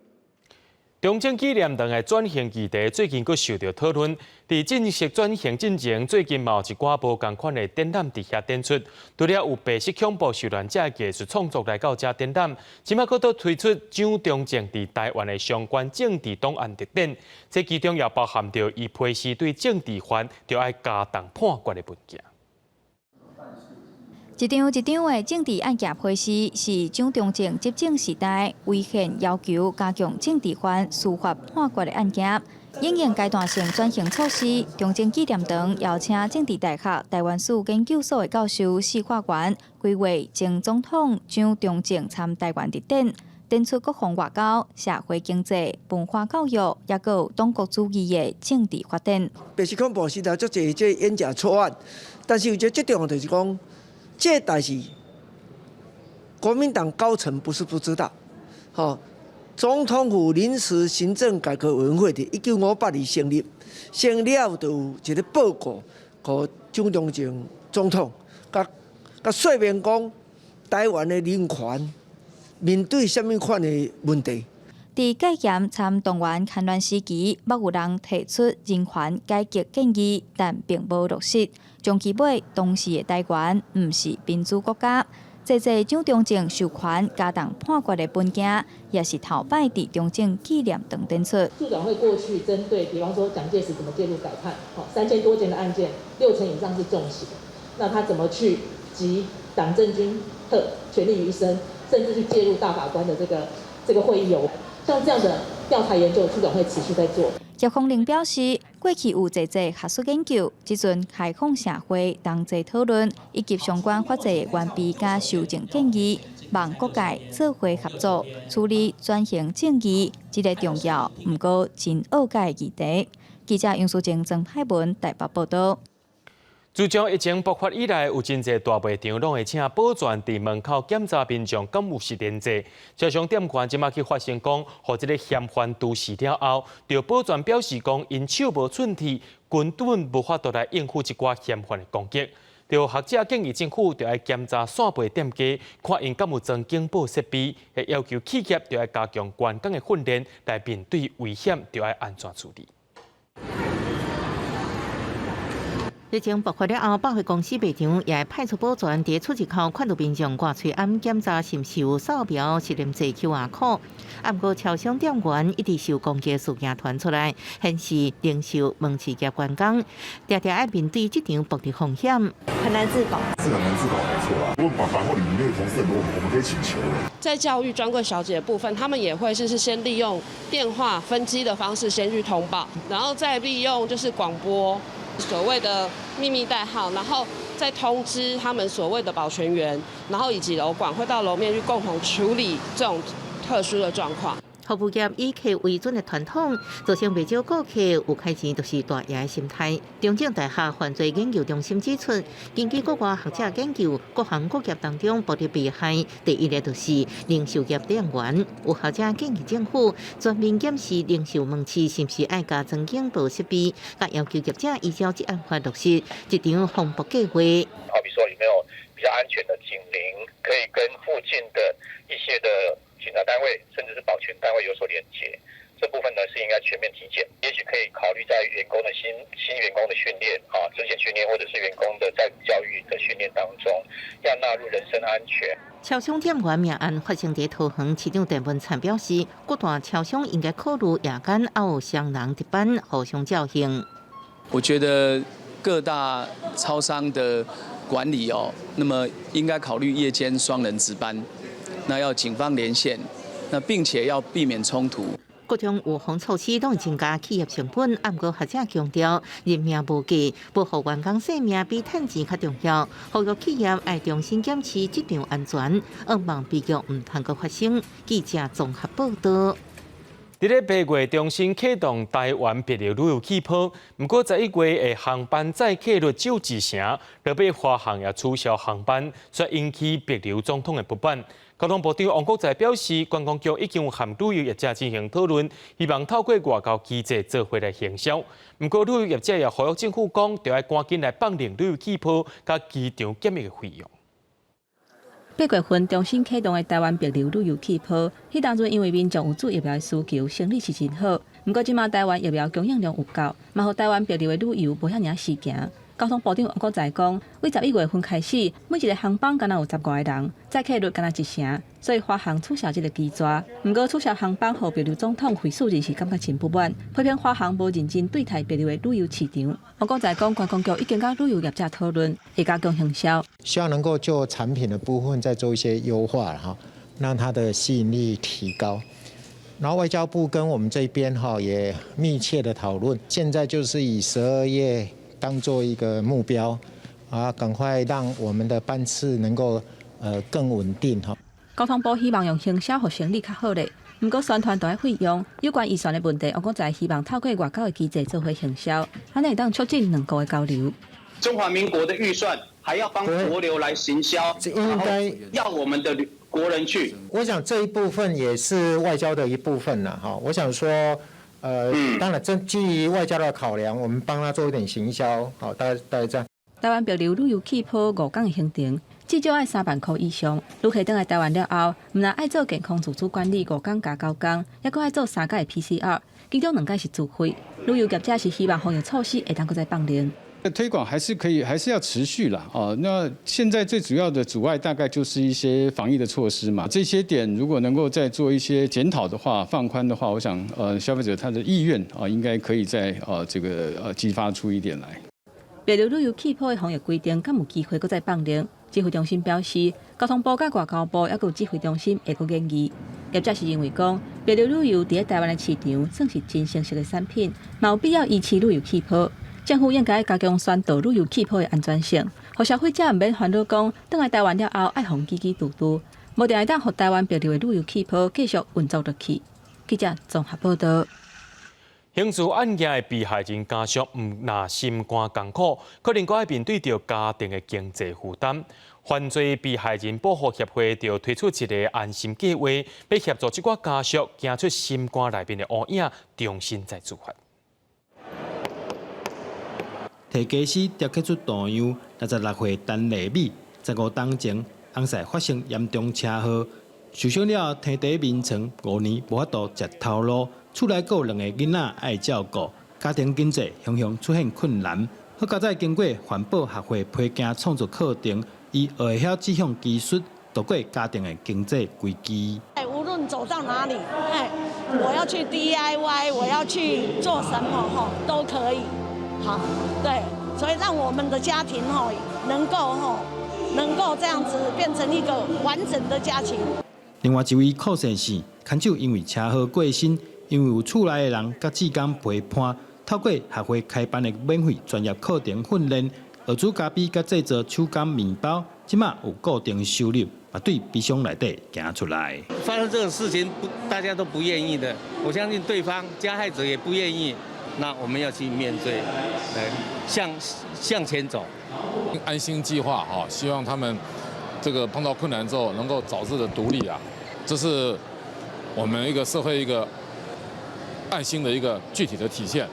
中正紀念堂的轉型議題最近閣受到討論。佇正式轉型進前，最近嘛有一寡無仝款的展覽佇遐展出。除了有白色恐怖受難者的藝術創作來到遮展覽，這擺閣閣推出蔣中正佇台灣的相關政治檔案特展。這其中也包含著伊批示對政治犯著愛加重判決的文件。一張一張的政治案件批示，是蔣中正執政時代違憲要求加強政治犯司法判決的案件。因應階段性轉型措施，中正紀念堂邀請政治大學台灣史研究所的教授釋化元規劃前總統蔣中正參台灣特展，展出國防外交、社會經濟、文化教育，抑閣有黨國主義的政治發展。白色恐怖時代足濟這冤假錯案，但是有一个最重要就是講。這代誌國民黨高層不是不知道，吼，總統府臨時行政改革委員會佇1958年成立，成立了就有一個報告，予蔣中正總統，共共說明講台灣的人權面對啥物款的問題。佇戒嚴參動員戡亂時期，捌有人提出人權改革建議，但並無落實。長期尾，當時的台灣毋是民主國家。這濟蔣中正授權加重判決的文件，也是頭擺佇中正紀念堂展出。促轉會過去針對，比方說蔣介石怎麼介入改判，3000多件的案件，6成以上是重刑，那他怎麼去集黨政軍特權力於一身，甚至去介入大法官的這個會議有。像這樣的調查研究，促轉會持續在做。葉鳳玲表示，過去有濟濟學術研究，這陣開放社會同齊討論，以及相關法制的完備佮修正建議，望各界做伙合作處理轉型正義這个重要，毋過真惡解的議題。記者楊淑靜、曾海文台北報道。自從疫情爆發以來，有真濟大賣場攏會請保全佇門口檢查民眾敢有實聯制。超商店員這馬去發現講，予這个嫌犯毒死了後，著保全表示講，𪜶手無寸鐵，根本無法度來應付這寡嫌犯的攻擊。著學者建議政府著愛檢查散賣店家，看𪜶敢有裝警報設備，會要求企業著愛加強員工的訓練，來面對危險，著愛按怎處理。疫情爆發了後，百貨公司賣場也派出保全佇出入口看著民眾掛喙罨檢查是毋是有掃描實聯制 QR code。啊，毋過超商店員一直受攻擊事件傳出來，顯示零售門市業員工定定愛面對這場暴力風險。很難自保，是很難自保，沒錯啊。如果百貨裡面的同事很多，我們可以請求的。在教育專櫃小姐的部分，他們也會是先利用電話分機的方式先去通報，然後再利用就是廣播。所謂的秘密代號，然後再通知他們所謂的保全員，然後以及樓管會到樓面去共同處理這種特殊的狀況。服務業以客為尊的傳統，造成袂少顧客有開錢就是大爺的心態。中正大學犯罪研究中心指出，根據國外學者研究，各行各業當中暴力被害，第一个就是零售業店員。有學者建議政府全面檢視零售門市是毋是愛加裝警報設備，佮要求業者依照職安法落實這場防暴計劃。好比說有沒有比較安全的警鈴，可以跟附近的一些的警察單位，甚至是保全單位有所連接，這部分呢是應該全面體檢，也許可以考慮在員工的新新員工的訓練啊，職前訓練或者是員工的在教育的訓練當中，要納入人身安全。超商店員命案發生佇桃園，市長鄭文燦表示，各大超商應該考慮夜間猶有雙人值班，互相照應。我覺得各大超商的管理哦，那麼應該考慮夜間雙人值班。那要警方連線，那並且要避免衝突。各種預防措施攏會增加企業成本，毋過學者強調，人命無價，保護員工性命比趁錢較重要。呼籲企業愛重新檢視職場安全，惡夢悲劇毋通閣發生。記者綜合報導。佇咧8月重新啟動台灣帛琉旅遊氣泡，毋過11月的航班載客率少一成，落尾華航也取消航班，煞引起帛琉總統的不滿。交通部長王國材表示，觀光局已經有和旅遊業者進行討論，希望透過外交機制做伙來行銷。毋過旅遊業者也呼籲政府講，著愛趕緊來放寬旅遊氣泡佮機場檢疫的費用。8月份重新啟動的台灣帛琉旅遊氣泡，彼當陣因為民眾有注疫苗的需求，生理是真好。毋過這馬台灣疫苗供應量有夠，嘛予台灣帛琉的旅遊無遐爾時行。交通部長王國材講，對11月份開始，每一个航班敢若有10外个人，載客率敢若一成，所以華航取消這个機制。毋過取消航班，予帛琉總統惠恕仁是感覺真不滿，批評華航無認真對待帛琉的旅遊市場。王國材講，觀光局已經佮旅遊業者討論，會加強行銷，希望能夠就產品的部分再做一些優化，哈，讓它的吸引力提高。然後外交部跟我們這邊哈也密切的討論，現在就是以12月當做一個目標，啊，趕快讓我們的班次能夠更穩定哈。交通部希望用行銷予生理較好咧，毋過宣傳著愛費用。有關預算的問題，王國材希望透過外交的機制做伙行銷，按呢會當促進兩國的交流。中華民國的預算還要幫帛琉來行銷，應該要我們的國人去。我想這一部分也是外交的一部分啦，哈。我想說。當然，這基於外交的考量，我們幫他做一點行銷，好，大概這樣。台灣帛琉旅遊氣泡5工的行程，至少愛3萬箍以上。旅客轉來台灣了後，毋但愛做健康自主管理5工加9工，猶閣愛做三擺的 PCR，其中兩擺是自費。旅遊業者是希望防疫措施會當閣再放寬。推廣還是可以，還是要持續啦。哦，那現在最主要的阻礙大概就是一些防疫的措施嘛。這些點如果能夠再做一些檢討的話，放寬的話，我想，消費者他的意願啊，應該可以再這個激發出一點來。帛琉旅遊氣泡的防疫規定，敢有機會閣再放寬？指揮中心表示，交通部佮外交部猶閣有指揮中心會閣研議。業者是認為講，帛琉旅遊佇咧台灣的市場算是真成熟的產品，嘛有必要維持旅遊氣泡。政府應該加強宣導旅遊氣泡的安全性，予消費者毋免煩惱講，轉來台灣了後愛予記記嘟嘟，無定會當予台灣帛琉的旅遊氣泡繼續運作落去。記者綜合報導。刑事案件的被害人家屬毋但心肝艱苦，可能閣愛面對著家庭的經濟負擔。犯罪被害人保護協會就推出一个安心計劃，欲協助這寡家屬行出心肝內面的烏影，重新再出發。提家私雕刻出圖樣，66歲陳麗美，15冬前，翁婿發生嚴重車禍，受傷了後，癱佇眠床5年無法度食頭路，厝內閣有兩个囡仔愛照顧，家庭經濟雄雄出現困難。好佳哉經過環保學會批件創作課程，伊學會曉這項技術，度過家庭的經濟危機。無論走到哪裡，哎，我要去 DIY，我要去做什麼，吼，都可以。好，對，所以讓我們的家庭吼能夠吼能夠這樣子變成一個完整的家庭。另外一位柯先生，牽手因為車禍過身，因為有厝內的人佮志工陪伴，透過學會開辦的免費專業課程訓練，學煮咖啡佮製作手工麵包，這馬有固定收入，嘛對悲傷內底行出來。發生這種事情，不大家都不願意的。我相信對方加害者也不願意。那我們要去面對，來向前走。安心計劃哈，希望他們這個碰到困難之後能夠早日的獨立啊，這是我們一個社會一個愛心的一個具體的體現。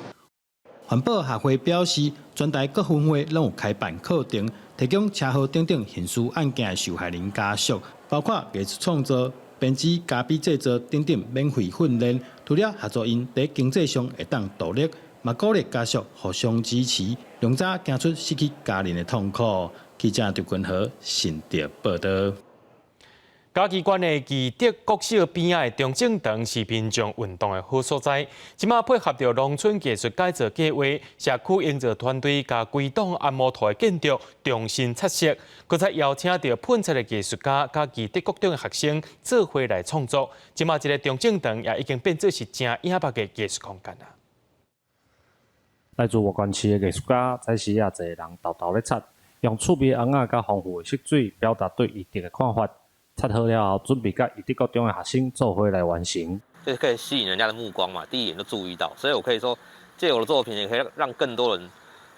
環保學會表示，全台各分會攏有開辦課程，提供車禍等等刑事案件的受害人家屬，包括藝術創作、編織、咖啡製作等等免費訓練。除了協助𪜶佇經濟上會當獨立，嘛鼓勵家屬互相支持，讓早行出失去家人的痛苦。記者劉君和新竹報道。嘉義縣的義德國小邊仔的中正堂是民眾運動的好所在。這馬配合著農村藝術改造計劃，社區營造團隊共規棟按摩圖的建築重新漆色，閣再邀請著噴漆的藝術家佮義德國中的學生做伙來創作。這馬這个中正堂也已經變做是誠影目的藝術空間啦。來自外縣市的藝術家，早時仔濟人沓沓咧漆，用趣味的紅仔佮豐富的色水，表達對義德的看法。漆好了後，準備佮義德國中的學生做伙來完成。就是可以吸引人家的目光嘛，第一眼就注意到，所以我可以說，借我的作品也可以讓更多人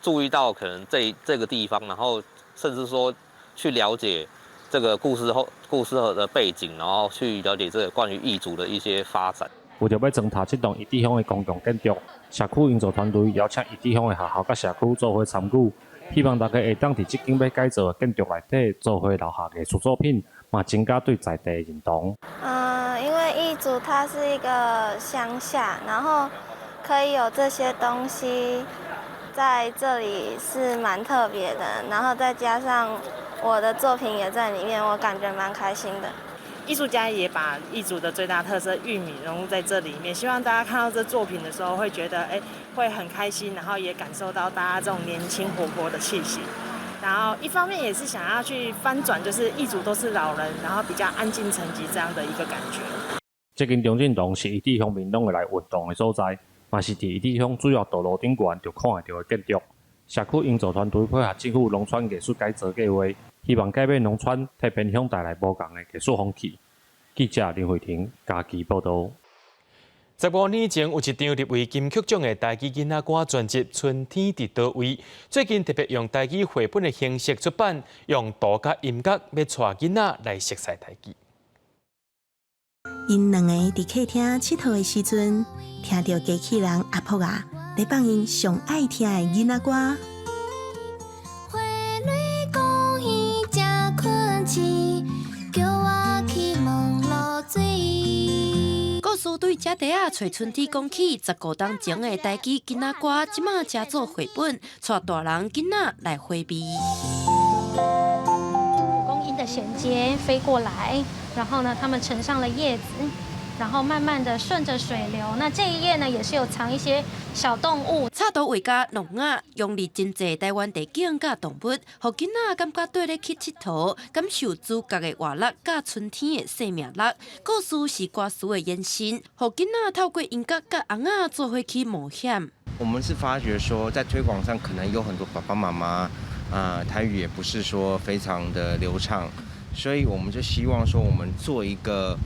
注意到可能這個地方，然後甚至說去了解這個故事後故事的背景，然後去了解這個關於義竹的一些發展。為著欲裝拆這棟義德鄉的公共建築，社區營造團隊邀請義德鄉的學校佮社區做伙參與，希望大家會當佇這間欲改造的建築內底做伙留下藝術作品，嘛增加對在地的認同。因為義竹它是一個鄉下，然後可以有這些東西在這裡是蠻特別的，然後再加上我的作品也在裡面，我感覺蠻開心的。藝術家也把義竹的最大特色玉米融入在這裡面，希望大家看到這作品的時候會覺得，會很開心，然後也感受到大家這種年輕活潑的氣息。然後一方面也是想要去翻轉，就是義竹都是老人，然後比較安靜沉寂這樣的一個感覺。這間中正堂是義德鄉民攏會來運動的所在，嘛是佇義德鄉主要道路頂懸就看會著的建築。社區營造團隊配合政府農村藝術改造計劃，希望改變農村，替偏鄉帶來無仝的藝術風氣。記者林慧婷嘉義報導。15年前有一張入圍金曲獎的台語囡仔歌專輯《春天佇佗位》，最近特別用台語繪本的形式出版，用圖佮音樂欲帶囡仔來熟悉台語。𪜶兩个佇客廳𨑨迌的時陣，聽著機器人阿婆仔咧放𪜶上愛聽的囡仔歌。花蕊公園正困醒，叫我去問露水。故事對遮地仔揣春天講起，15冬前的台語囡仔歌，這馬成做繪本，帶大人囡仔來回味。蒲公英的銜接飛過來，然後呢，他們盛上了葉子，然後慢慢的順着水流。那這一頁呢，也是有藏一些小動物。插圖畫家農仔用力真濟台灣地景佮動物，予囡仔感覺綴咧去𨑨迌，感受主角的活力佮春天的生命力。故事是歌詞的延伸，予囡仔透過音樂佮尪仔做伙去冒險。我們是發覺說，在推廣上可能有很多爸爸媽媽啊，台語也不是說非常的流暢，所以我們就希望說，我們做一個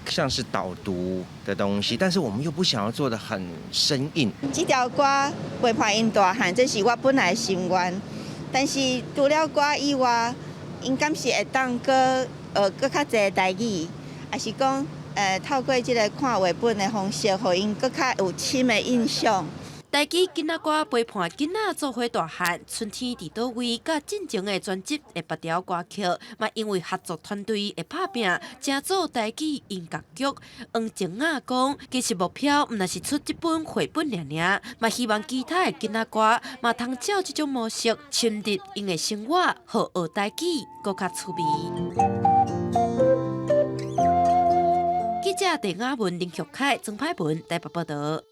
像是導讀的東西，但是我們又不想要做得很生硬。這條歌陪伴𪜶大漢，這是我本來的心願。但是除了歌以外，𪜶敢是會當閣學閣較濟台語，抑是講透過這个看繪本的方式，予𪜶閣較有深的印象。台語囡仔歌陪伴囡仔做伙大漢，春天佇佗位？佮進前的專輯的別條歌曲，嘛因為合作團隊的拍拚，成做台語音樂劇。黃靜雅講，其實目標毋但是出這本繪本爾爾，嘛希望其他的囡仔歌嘛通照這種模式深入𪜶的生活，予學台語閣較趣味。記者鄭雅文、林玉凱、曾派文台北報導。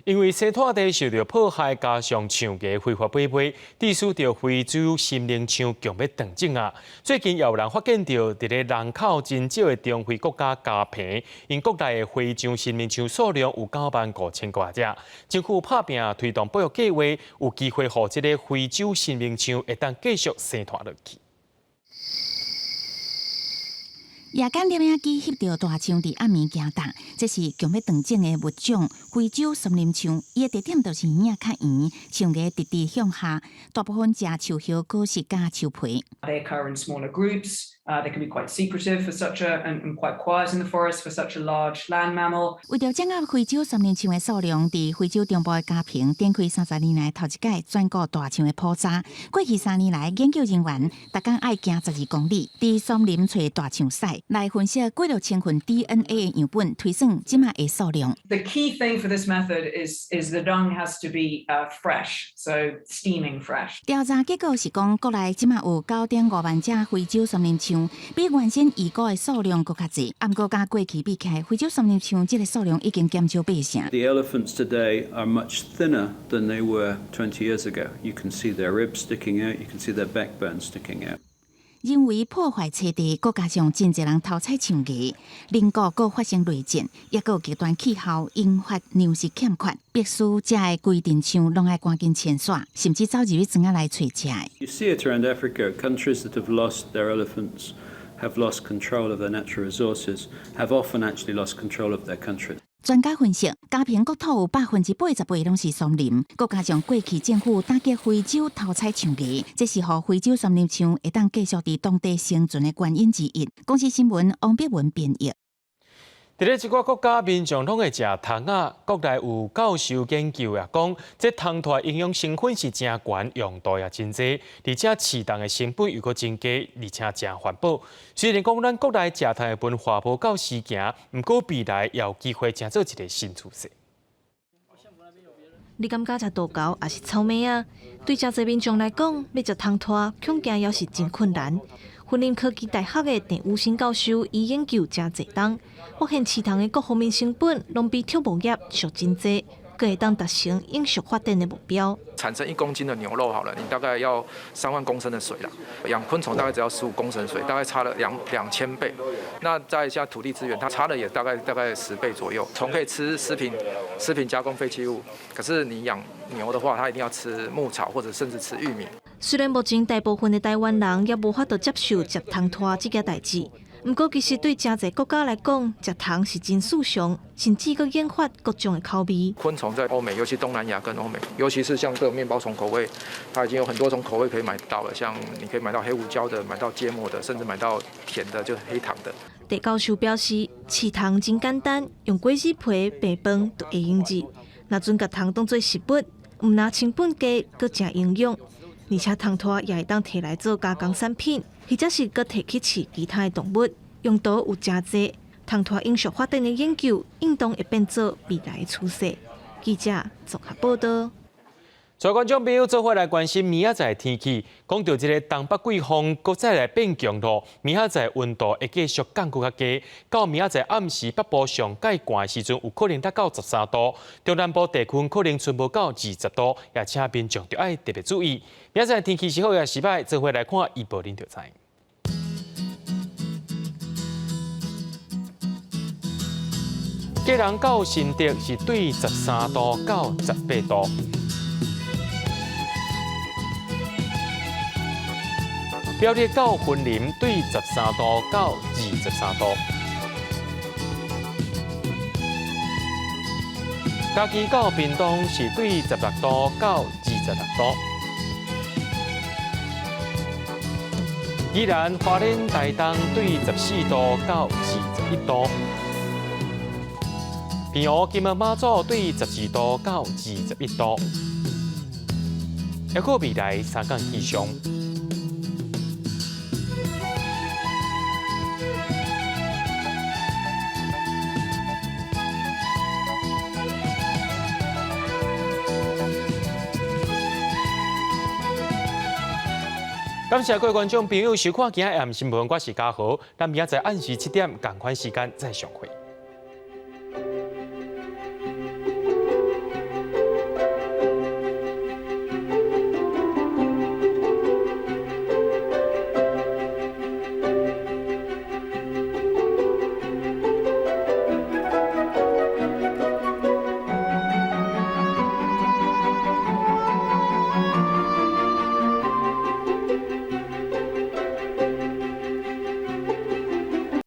因為生態地受著破壞，加上象牙非法買賣，致使著非洲森林象強欲斷種啊！最近也有人發現著，佇咧人口真少的中非國家加蓬，𪜶國內的非洲森林象數量有9萬5千多隻。政府拍拚推動保育計劃，有機會予這个非洲森林象會當繼續生湠落去。夜間攝影機翕著大象佇暗暝行動，這是強欲斷種的物種——非洲松林象。伊的特點就是耳仔較圓，象牙直直向下，大部分食樹葉、果實佮樹皮。 They occur in smaller groups. They can be quite secretive for such a and quite quiet in the forest for such a large land mammal. 為著掌握非洲松林象的數量，佇非洲中部的加平展開30年來頭一擺全國大象的普查。過去3年來，研究人員逐工愛行12公里，佇松林揣大象屎來分析幾落千份 DNA 的樣本，推算這馬的數量。 The key thing for this method is the dung has to be fresh, so steaming fresh. 調查結果是講，國內這馬有9.5萬隻非洲松林象，比原先預估的數量閣較濟。毋過，佮過去比起來，非洲松林象這个數量已經減少八成。 The elephants today are much thinner than they were 20 years ago. You can see their ribs sticking out, you can see their backbone sticking out. 人為破壞棲地，閣加上真濟人偷採象牙，鄰國閣發生內戰，抑閣有極端氣候引發糧食欠缺，迫使遮的規陣象攏愛趕緊遷徙，甚至走入去庄仔來揣食的。 You see it around Africa, countries that have lost their elephants, have lost control of their natural resources, have often actually lost control of their country. 專家分析，加平國土有88%攏是松林，閣加上過去政府打擊非洲偷採象牙，這是予非洲松林象會當繼續佇當地生存的原因之一。公視新聞王碧文編譯。佇咧這個國家民眾攏會食蟲仔，國內有教授研究也講，這蟲豸營養成分是誠懸，用途也真濟，而且飼蟲的成本又閣真低，而且誠環保。雖然講咱國內食蟲的文化無夠時行，毋過未來也有機會成做一个新趨勢。你感覺食杜鵤抑是草蜢仔？對誠濟民眾來講，欲食蟲豸恐驚猶是真困難。雲林科技大學的鄭宇新教授伊研究誠濟冬，發現飼蟲的各方面成本攏比畜牧業俗真濟，閣會當達成永續發展的目標。產生1公斤的牛肉好了，你大概要3萬公升的水啦。養昆蟲大概只要15公升水，大概差了2000倍。那再一下土地資源，它差了也大概10倍左右。蟲可以吃食品加工廢棄物，可是你養牛的話，它一定要吃牧草或者甚至吃玉米。雖然目前大部分的台灣人猶無法度接受食蟲豸這件代誌，毋過其實對誠濟國家來講，食蟲是真時尚，甚至閣研發各種的口味。昆蟲在歐美，尤其東南亞跟歐美，尤其是像這種麵包蟲口味，它已經有很多種口味可以買到了。像你可以買到黑胡椒的，買到芥末的，甚至買到甜的，就是黑糖的。鄭教授表示，飼蟲真簡單，用果子皮、白飯就會用熱。若準共蟲當做食物，毋但成本低，閣誠營養。而且蟲豸也會當提來做加工產品，或者是閣提去飼其他的動物，用途有誠濟。蟲豸永續發展的研究，應當會變做未來的趨勢。記者綜合報道。所以觀眾朋友做伙來關心明仔載天氣，講著這个東北季風閣再來變強咯，明仔載溫度會繼續降閣較低，到明仔載暗時北部上蓋寒的時陣，有可能達到13度，中南部地區可能賰無到20度，也請民眾著愛特別注意。明仔載天氣是好抑是䆀，做伙來看預報，恁就知。基隆到新竹是對13度到18度。苗栗到雲林對13度到23度，嘉義到屏東是對16度到26度，宜蘭花蓮台東對14度到21度，澎湖金門馬祖對12度到21度，抑閣未來三天氣象。感謝各位觀眾朋友收看今仔暗新聞，我是嘉豪，咱明仔載暗時7點仝款時間再相會。